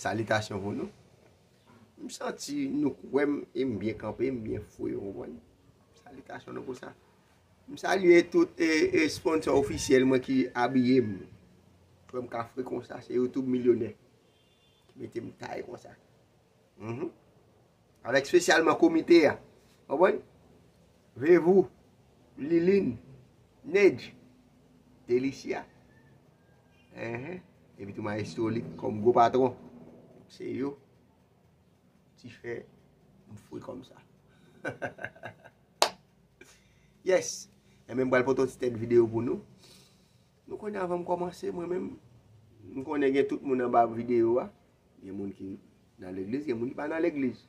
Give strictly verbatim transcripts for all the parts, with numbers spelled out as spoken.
Salitasyon pou nou. M santi nou kwè m e m byen kanpe, m byen fwe, ou konprann? Salitasyon nou pou sa. M salye tout e, e sponsò ofisyèl mwen ki abiye m. Fè m ka fre konsa, se YouTube milyonè ki mete m tay konsa. Mhm. Avèk espesyalman komite a. Konprann? Vevou, Lilin, Nedj, Delicia. Enhen. Epi tou Maestro Lit kòm gwo patwon. Se yo ki fè m fre kòmsa. Yes. Enben, m pral pote yon ti tèt videyo pou nou. Nou konnen, avan m kòmanse, mwen menm, m konnen gen tout moun anba videyo a. Gen moun ki nan legliz, gen moun ki pa nan legliz.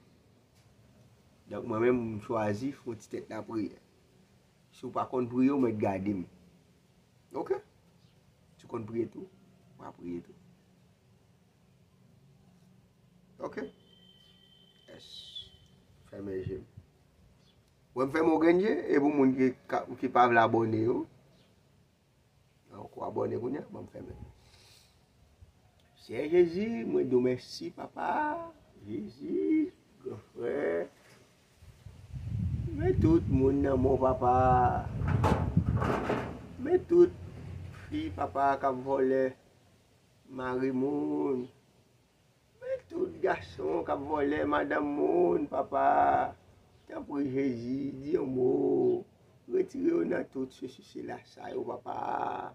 Donk, mwen menm, m chwazi fè yon ti tèt lapriyè. Si w pa konn priye, w mèt gade m. Oke? Si w konn priye tou, w a priye tou. Oke? Yes. Fèmen je m. Wè m fèmen yon grenn je, e pou moun ki, ka- ki pa vle abòne yo. Donk, ou abòne kounye a, ban m fèmen. Seyè Jezi, mwen di w mèsi, papa. Jezi, gran frè. Men tout moun nan men w, papa. Men tout fi, papa, k ap vòlè mari moun. Men tout gason k ap vòlè madanm moun, papa. Tanpri, Jezi, di yon mo. Retire yo nan tout sesi sela sa yo, papa.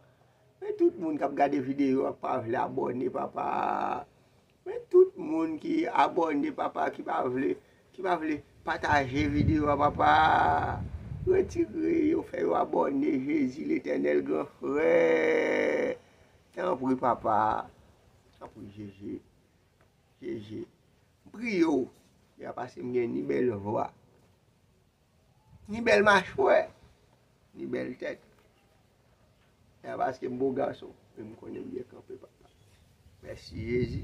Men tout moun k ap gade videyo a k pa vle abòne, papa. Men tout moun ki abòne, papa, ki pa vle, ki pa vle pataje videyo a, papa. Retire yo, fè yo abòne, Jezi Letènèl, gran frè. Tanpri, papa. Tanpri, Jezi. Jezi. M priye w. Ya paske m gen ni bèl vwa, ni bèl machwè, ni bèl tèt. Ya paske m bo gason. Men m konnen m byen kanpe, papa. Mèsi, Jezi.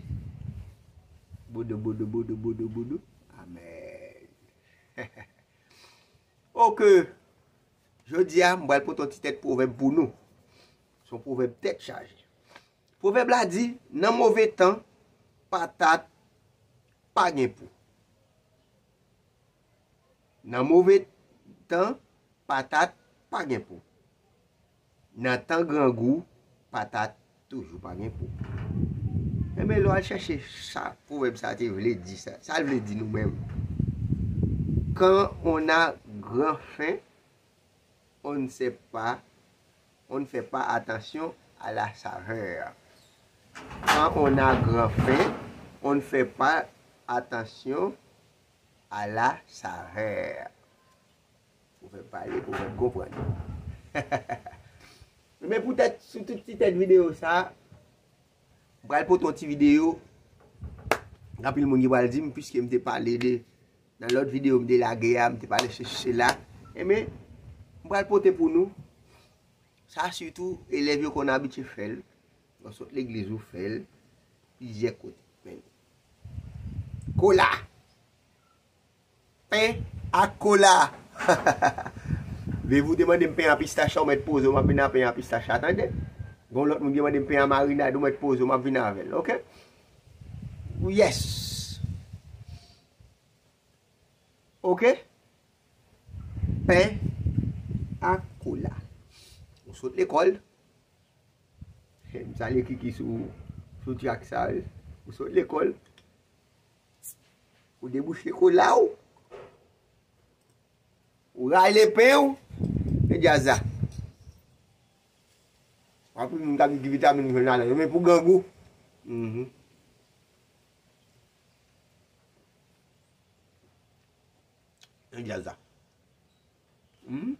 Boudou, boudou, boudou, boudou, boudou. Amèn. Oke. Jodi a, m pral pote yon ti tèt pwovèb pou nou. Se yon pwovèb tèt chaje. Pwovèb la di, nan move tan, patat pa gen pou. Nan move tan, patat pa gen pou. Nan tan grangou, patat toujou pa gen pou. Enben, lè w al chèche sa pwovèb sa te vle di, sa, sa l vle di nou menm. Quand on a grand faim, on ne sait pas, on ne fait pas attention à la saveur. Quand on a grand faim, on ne fait pas attention à la saveur. Pwovèb pale, pwovèb konprann. Men poutèt, sou tout ti tèt videyo sa, m pral pote yon ti videyo. Gen anpil moun ki pral di m, piske m te pale de, nan lòt videyo m te lage a, m te pale sesi sela. Enben, m pral pote pou nou. Sa sitou, elèv yo konn abitye fè l. Lè w sot legliz ou fè l. Plizyè kote. Men. Kola! Pen ak kola. Vevou te mande m pen a pistach, ou mèt poze w, m ap vin a pen a pistach la, tande. Gon lòt moun ki mande m pen a marinad, ou mèt poze w, m ap vin avè l, oke? Yes. Oke? Pen ak kola. Ou sot lekòl. M salye Kiki sou, sou trak sa, wi. Ou sot lekòl. Ou debouche kola w. Ou rale pen w. E djaz la. Anpil moun ka di ki vitamin ou jwenn ladan yo, men pou grangou. Mhm. E djaz la. Mhm.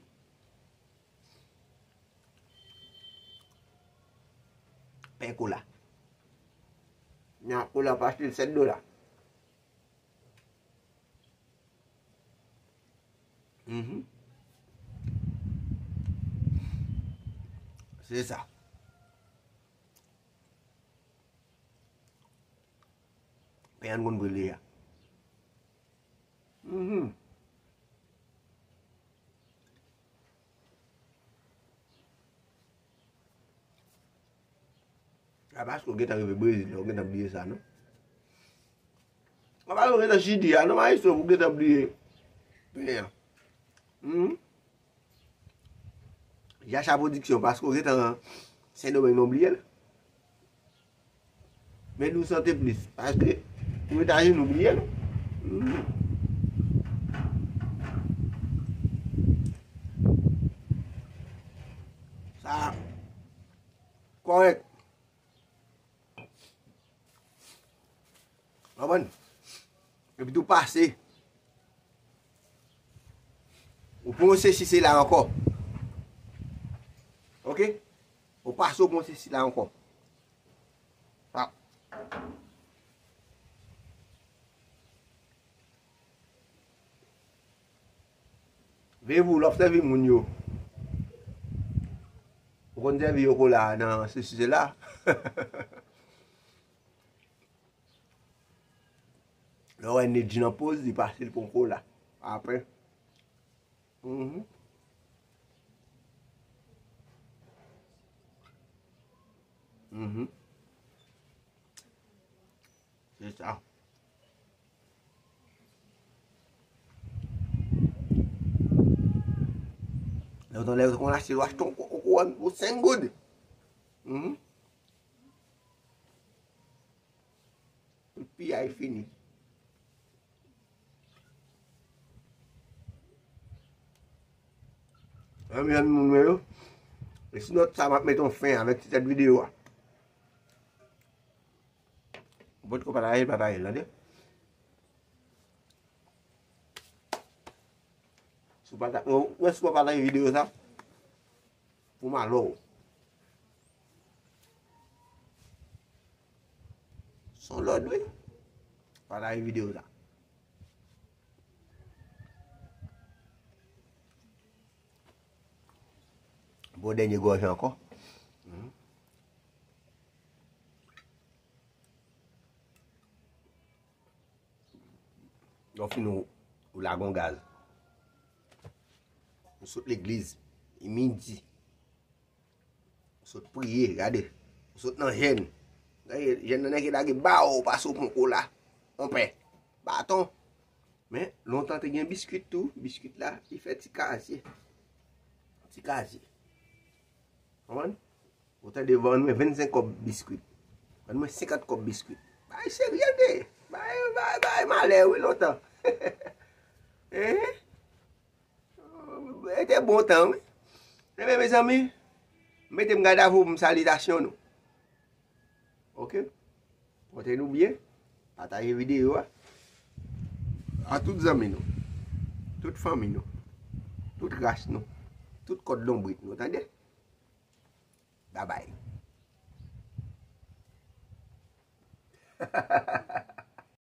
Pen kola. Nan kola pa achte l sèt dola. Mhm. Se sa. Pen an konn brile a. Mhm. A paske Ou gentan rive Brezil la, ou gentan bliye sa, non? Mwen pa gentan chidi a, non, maestro, pou gentan bliye pen an. Hmm? Jacha Pwodiksyon, paske w gentan Sendomeng, non, bliye l. Men nou sante plis, paske pou Etazini, nou bliye l. Hmm. Sa kòrèk. Konprann? Epi tou pase. Ou pran sesi sela ankò. Oke? Ou pase, ou pran sesi la ankò. Ah. Veye pou w, l ap sèvi moun yo. Ou konn sèvi yo kola nan sesi sela. Lè w wè Nedji nan poz, li pase, li pran kola. Apre. Mhm. Mhm. Se sa. Lè w tande lè w konn achte, w achte yon ko-, yon kouwòn pou senk goud. Mhm. Tout piyay fini. Zanmi, zanmi moun mwen yo. E sou nòt sa, m ap mete yon fen avèk ti tèt videyo a. Ou potko pataje l, pataje l, tande? Si w pata-, mwen, mwen si w pa pataje videyo sa, pou m alò w. Se yon lòd, wi. Pataje videyo sa. Bon, dènye gòje ankò. Mhm. Lè w fin, ou, ou lage yon gaz. Ou sot legliz, e midi. Ou sot priye, gade. Ou sot nan jèn. Gade, jèn nan nèg lage ba w, pase w pran kola. Yon pen. Baton. Men, lontan te gen biskwit tou. Biskwit la, li fè ti kazye. Ti kazye. Konprann? Ou tande vann mwen vennsenk kòb biskwit. Vann mwen senkant kòb biskwit. Bagay serye l te ye. Bagay, bagay, bagay malè, wi, lontan. Hein? E te bon tan, wi. Ebyen, mezanmi, mete m gad avè w pou m salitasyon nou. Oke? Pòte nou byen. Pataje videyo a. A tout zanmi nou. Tout fanmi nou. Tout ras nou. Tout kòd lonbrit nou, tande? Babay.